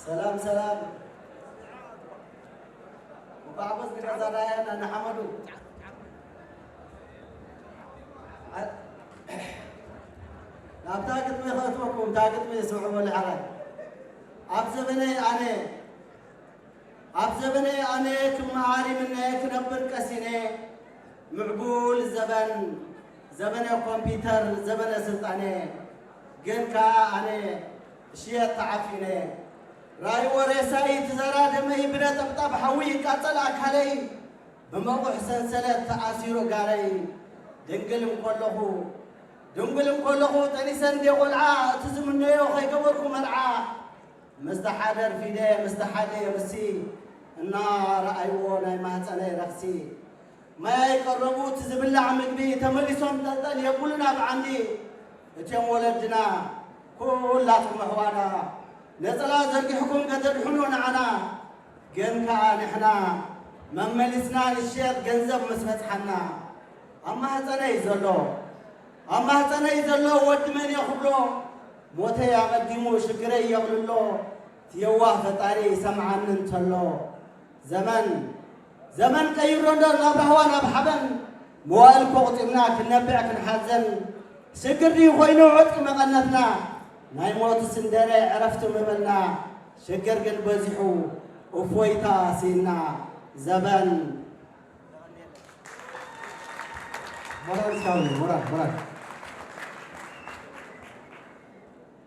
ሰላም ሰላም። እንኳዕ ጎስ ንገዛ ዳያና ንሓመዱ። ናብታ ግጥሚ ከእትወኩም፣ እታ ግጥሚ ስምዕዎ ልሓራ። ኣብ ዘበነይ ኣነ ኣብ ዘበነይ ኣነ ክመሃር ይምነ፣ ክነብር ቀሲነ። ምዕቡል ዘበን፣ ዘበነ ኮምፒተር፣ ዘበነ ስልጣነ። ግን ከኣ ኣነ እሽየት ተዓፊነ። ራእይዎ ሬሳይ፣ ትዘራ ደመይ፣ ብነጠብጣብ ሓዊ ይቃጸል ኣካለይ። ብመቑሕ ሰንሰለት ተኣሲሩ ጋረይ። ድንግል እንኮለኹ፣ ድንግል እንኮለኹ ጠኒሰ እንደ ቆልዓ፣ እቲ ዝምነዮ ከይገበርኩ መርዓ። ምስቲ ሓደ ኣርፊደ፣ ምስቲ ሓደ የምሲ፣ እናረኣይዎ ናይ ማህፀነይ ረኽሲ። ማይ ኣይቀረቡ፣ እቲ ዝብላዕ ምግቢ ተመሊሶም ጠልጠል የብሉን ኣብ ዓንዲ። እትዮም ወለድና፣ ኩላትኩም ኣሕዋና፣ ነፀላ ዘርጊሕኩም ከተድሕኑ ንዓና። ግን ከኣ ንሕና መመሊስና ንሽየጥ ገንዘብ ምስ በጽሓና። ኣብ ማህፀነይ ዘሎ፣ ኣብ ማህፀነይ ዘሎ ወዲ መን እየ ክብሎ፣ ሞተይ ኣቐዲሙ ሽግረይ የቕልሎ፣ እቲ የዋህ ፈጣሪ ይሰምዓኒ እንተሎ። ዘመን፣ ዘመን ቀይሮ እንዶ ናብ ራህዋ ናብ ሓበን፣ መዋእል ኮቕጢምና ክንነብዕ ክንሓዘን፣ ሽግር ድዩ ኮይኑ ዕጥቂ መቐነትና፣ ናይ ሞት ስንደረ ዕረፍቲ ምበልና፣ ሽግር ግን በዚሑ እፎይታ ስኢንና፣ ዘበን። ሞራል እስካሁን ሞራል፣ ሞራል።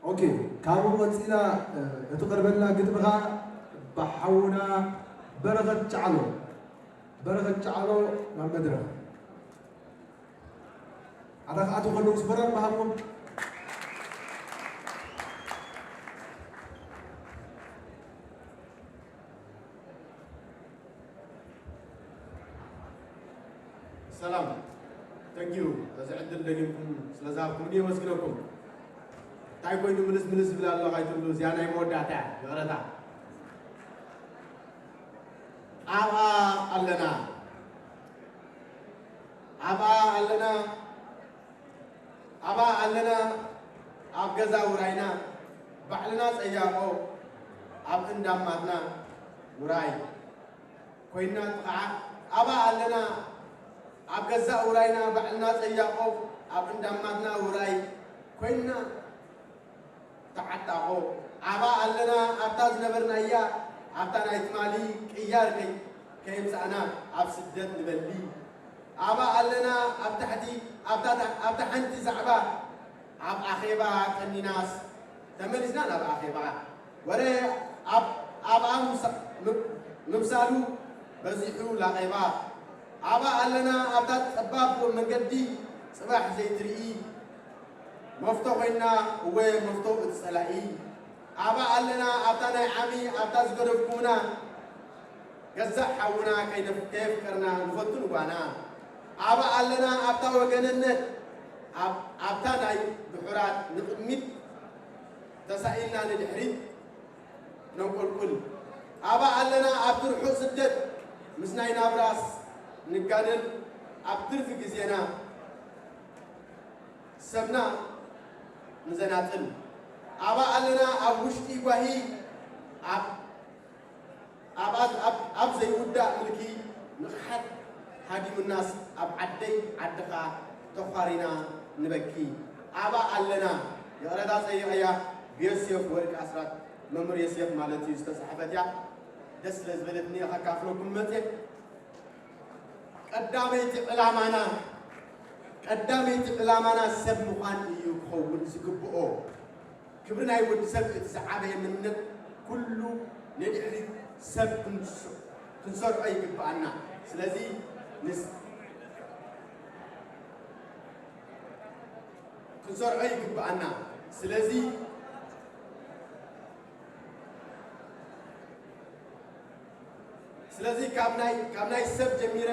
ኦኬ፣ ካብኡ ቀጺላ፣ እ፣ እትቐርበልና ግጥሚ ኸኣ ብሓውና በረኸት ጫዕሎ፣ በረኸት ጫዕሎ ናብ መድረኽ። ኣታ ክኣትዉ ከለዉ ስፖራር ምሃብዎም። ሰላም። Thank you። እዚ ዕድል ደጊምኩም ስለ ዝሃብኩምኒ የመስግነኩም። እንታይ ኮይኑ ምልስ ምልስ ዝብል ኣሎ ኣይትብሉ፣ እዚኣ ናይ መወዳእታ እያ። ይቕረታ። ኣብኣ ኣለና። ኣብኣ ኣለና። ኣብኣ ኣለና። ኣብ ገዛ ውራይና። ባዕልና ጸያቖ። ኣብ እንዳማትና ውራይ ኮይና ጥቕዓ። ኣብኣ ኣለና። ኣብ ገዛ ውራይና። ባዕልና ጸያቖ። ኣብ እንዳማትና ውራይ ኮይና ተዓጣቖ። ኣብኣ ኣለና ኣብታ ዝነበርናያ፣ ኣብታ ናይ ትማሊ ቅያር ከይ-፣ ከየምጻእና ኣብ ስደት ንበሊ። ኣብኣ ኣለና ኣብ ታሕቲ፣ ኣብታ ታ-፣ ኣብታ ሓንቲ ዛዕባ ኣብ ኣኼባ ቀኒናስ ተመሊስና ናብ ኣኼባ። ወረ ኣብ-፣ ኣብኣ ምሳ-፣ ም-፣ ምምሳሉ በዚሑ ላኼባ። ኣብኣ ኣለና ኣብታ ጸባብ መንገዲ ጽባሕ ዘይትርኢ፣ መፍቶ ኮይና፣ እወ፣ መፍቶ እቲ ጸላኢ። ኣብኣ ኣለና፣ ኣብታ ናይ ዓሚ፣ ኣብታ ዝገደፍኩምና፣ ገዛእ ሓውና ከይደፍ-፣ ከየፍቀርና ንፈቱ ንጓና። ኣብኣ ኣለና፣ ኣብታ ወገንነት፣ ኣብ-፣ ኣብታ ናይ ድሑራት ንቕድሚት ተሳኢልና ንድሕሪት ነንቆልቁል። ኣብኣ ኣለና፣ ኣብቲ ርሑቕ ስደት ምስ ናይ ናብራስ ንጋደል፣ ኣብ ትርፊ ግዜና ሰብና ንዘናጥል። ኣብኣ ኣለና ኣብ ውሽጢ ጓሂ፣ ኣብ፣ ኣብ፣ ኣብ፣ ኣብ ዘይውዳእ ምልኪ ንቕሓት ሃዲሙናስ ኣብ ዓደይ ዓድኻ ተዃሪና ንበኪ። ኣብኣ ኣለና፣ ይቕረታ ጸይቐያ ብዮሴፍ ወርቂ ኣስራት፣ መምህር ዮሴፍ ማለት እዩ፣ ዝተጻሕፈት እያ። ደስ ስለ ዝበለትኒ እየ ከካፍለኩም መጽየ። ቀዳመይቲ ዕላማና፣ ቀዳመይቲ ዕላማና ሰብ ምዃን እዩ ክኸውን ዝግብኦ። ክብሪ ናይ ወዲ ሰብ እቲ ዝዓበየ መንነት ኩሉ ንድሕሪት ሰብ ክንስ-፣ ክንሰርዖ ይግብኣና። ስለዚ ንስ-፣ ክንሰርዖ ይግብኣና። ስለዚ ስለዚ ካብ ናይ፣ ካብ ናይ ሰብ ጀሚረ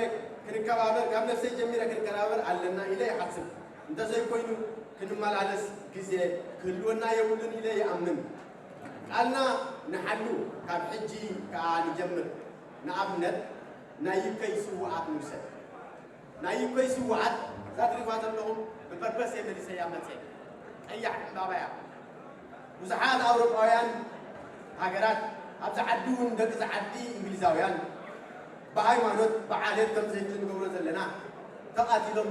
ክንከባበር፣ ካብ ነፍሰይ ጀሚረ ክንከባበር ኣለና ኢለ ይሓስብ። እንተዘይኮይኑ ክንመላለስ ግዜ ክህልወና የብሉን ኢለ ይኣምን። ቃልና ንሓሉ፣ ካብ ሕጂ ከኣ ንጀምር። ንኣብነት ናይ ዩከይ ስውኣት ንውሰድ። ናይ ዩከይ ስውኣት እዛ ትሪእዋ ዘለኹም ብፐርፐስ እየ መሊሰያ መፅየ። ቀያሕ ዕምባባ እያ። ብዙሓት ኣውሮጳውያን ሃገራት፣ ኣብዚ ዓዲ እውን ደቂ እዚ ዓዲ እንግሊዛውያን ብሃይማኖት ብዓሌት ከምዚ ሕጂ ንገብሮ ዘለና ተቓቲሎም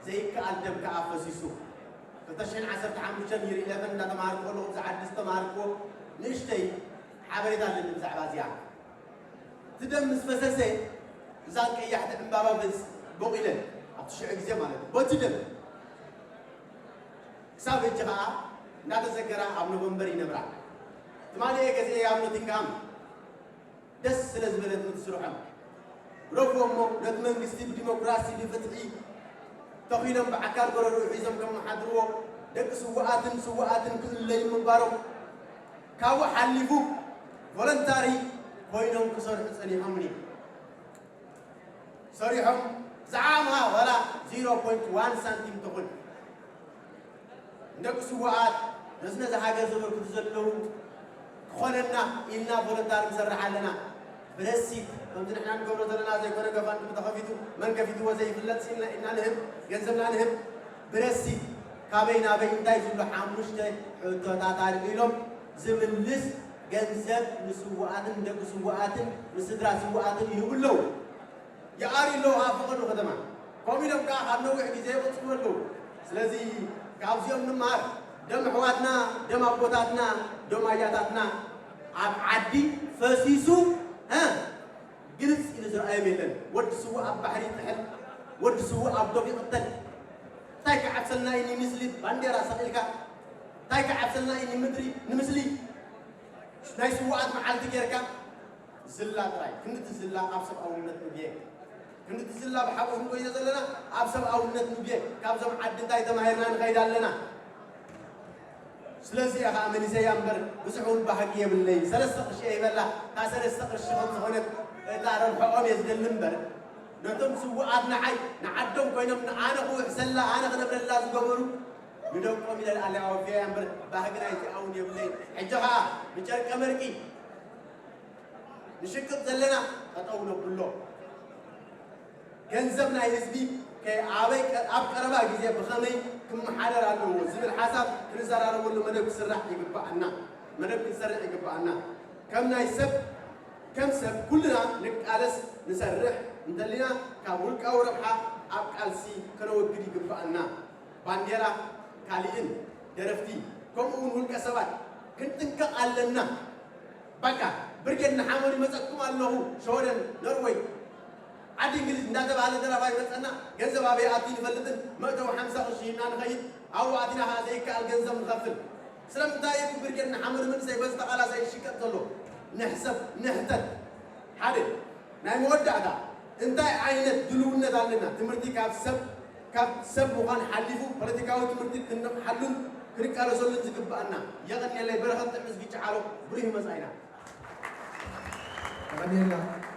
ዘይከኣል ደም ከኣ ፈሲሱ። ክልተ ሽሕን ዓሰርተ ሓሙሽተን ይር ኢለቨን እንዳተማሃርኩ ከለኹ ኣብዚ ዓዲ ዝተማሃርኩዎ ንእሽተይ ሓበሬታ ኣለኒ ብዛዕባ እዚኣ። እቲ ደም ምስ ፈሰሰ እዛን ቀያሕቲ ዕምባባ በዝ ቦቒለን ኣብቲ ሽዑ ግዜ ማለት እዩ። በቲ ደም ክሳብ ሕጂ ኸዓ እንዳተዘከራ ኣብ ኖቨምበር ይነብራ። ትማሊ እየ ገዚኤ ኣብ ኖቲንግሃም። ደስ ስለ ዝበለትኒ ትስርሖም ረፍዎ እሞ ነቲ መንግስቲ ብዲሞክራሲ ብፍትሒ ተኺሎም ብዓካል ጎረርኡ ሒዞም ከመሓድርዎ ደቂ ስውኣትን ስውኣትን ክእለዩ ምግባሮም ካብኡ ሓሊፉ ቮለንታሪ ኮይኖም ክሰርሑ ጸኒሖምኒ። ሰሪሖም ዝዓማ ዋላ ዜሮ ፖይንት ዋን ሳንቲም ትኹን ንደቂ ስውኣት ነዚ ነዚ ሃገር ዘበርክቱ ዘለዉ ክኾነና ኢልና ቮለንታሪ ንሰርሕ ኣለና። ብረሲት ከምዚ ንሕና ንገብሮ ዘለና ዘይኮነ ገፋንድም ተኸፊቱ መን ከፊትዎ ዘይፍለጥ ኢልና ኢድና ንህብ፣ ገንዘብና ንህብ። ብረሲት ካበይ ናበይ እንታይ ዝብሉ ሓሙሽተ ሕቶታት ኣልዒሎም ዝምልስ ገንዘብ ንስውኣትን ንደቂ ስውኣትን ንስድራ ስውኣትን ይህቡ ኣለዉ። ይኣርዩ ኣለዉ ኣብ ፈቐዶ ከተማ። ከምኡ ኢሎም ከኣ ካብ ነዊሕ ግዜ ይቕጽሉ ኣለዉ። ስለዚ ካብዚኦም ንመሃር። ደም ኣሕዋትና፣ ደም ኣቦታትና፣ ደም ኣያታትና ኣብ ዓዲ ፈሲሱ እ ግልጽ ኢሉ ዝረኣዮም የለን። ወዲ ስዉእ ኣብ ባሕሪ ይጥሕል፣ ወዲ ስዉእ ኣብ ዶብ ይቕተል። እንታይ ክዓብሰልና እዩ ንምስሊ ባንዴራ ሰቒልካ? እንታይ ክዓብሰልና እዩ ንምድሪ ንምስሊ ናይ ስዉኣት መዓልቲ ጌርካ? ዝላ ጥራይ ክንዲ ዝላ ኣብ ሰብኣውነት ንብየ ክንዲ ዝላ ብሓጎስ ንጎይዞ ዘለና ኣብ ሰብኣውነት ንብየ ካብዞም ዓዲ እንታይ ተማሂርና ንኸይድ ኣለና። ስለዚ እየ ከዓ መሊሰያ እምበር ብዙሕ እውን ባህጊ የብለይ። ሰለስተ ቅርሺ እየ ይበላ። እታ ሰለስተ ቅርሺ ከም ዝኾነት እታ ረብሐኦም እየ ዝደሊ እምበር ነቶም ስውኣት ንዓይ ንዓዶም ኮይኖም ንኣነ ክውሕሰላ ኣነ ክነብረላ ዝገበሩ ንደቆም ኢለ ኣለያ ወፍየያ እምበር ባህጊ ናይዚኣ እውን የብለይ። ሕጂ ከዓ ብጨርቀ መርቂ ንሽቅጥ ዘለና ጠጠው ነብሎ። ገንዘብ ናይ ህዝቢ ከ ኣበይ ቀ- ኣብ ቀረባ ግዜ ብኸመይ ክመሓደር ኣለዎ ዝብል ሓሳብ ክንዘራረበሉ መደብ ክስራሕ ይግባኣና። መደብ ክንሰርሕ ይግባኣና። ከም ናይ ሰብ ከም ሰብ ኩልና ንቃለስ ንሰርሕ እንተሊና ካብ ውልቃዊ ረብሓ ኣብ ቃልሲ ከነወግድ ይግባኣና። ባንዴራ ካሊእን ደረፍቲ ከምኡ እውን ውልቀ ሰባት ክንጥንቀቕ ኣለና። በቃ ብርጌድ ንሓመዱ ይመፀኩም ኣለኹ። ሸወደን ኖርወይ ዓዲ እንግሊዝ እንዳተባሃለ ደራፋይ ይመፀና። ገንዘብ ኣበይ ኣትዩ ንፈልጥን መእተዊ ሓምሳ ቅርሺ ሂብና ንኸይድ ኣብኡ ኣቲና ከዓ ዘይከኣል ገንዘብ ንኸፍል። ስለምንታይ እዩ ብርጌድ ንሓመዱ መንእሰይ በዚ ተቓላሳይ ይሽቀጥ ዘሎ? ንሕሰብ ንሕተት። ሓደ ናይ መወዳእታ እንታይ ዓይነት ድልውነት ኣለና? ትምህርቲ ካብ ሰብ ካብ ሰብ ምዃን ሓሊፉ ፖለቲካዊ ትምህርቲ ክንነቕሓሉን ክንቃለሰሉን ዝግባኣና። የቐንየለይ። በረኸት ጥዕምስ ጊጫ ዓሎ ብሩህ መጻኢና። የቐንየልና።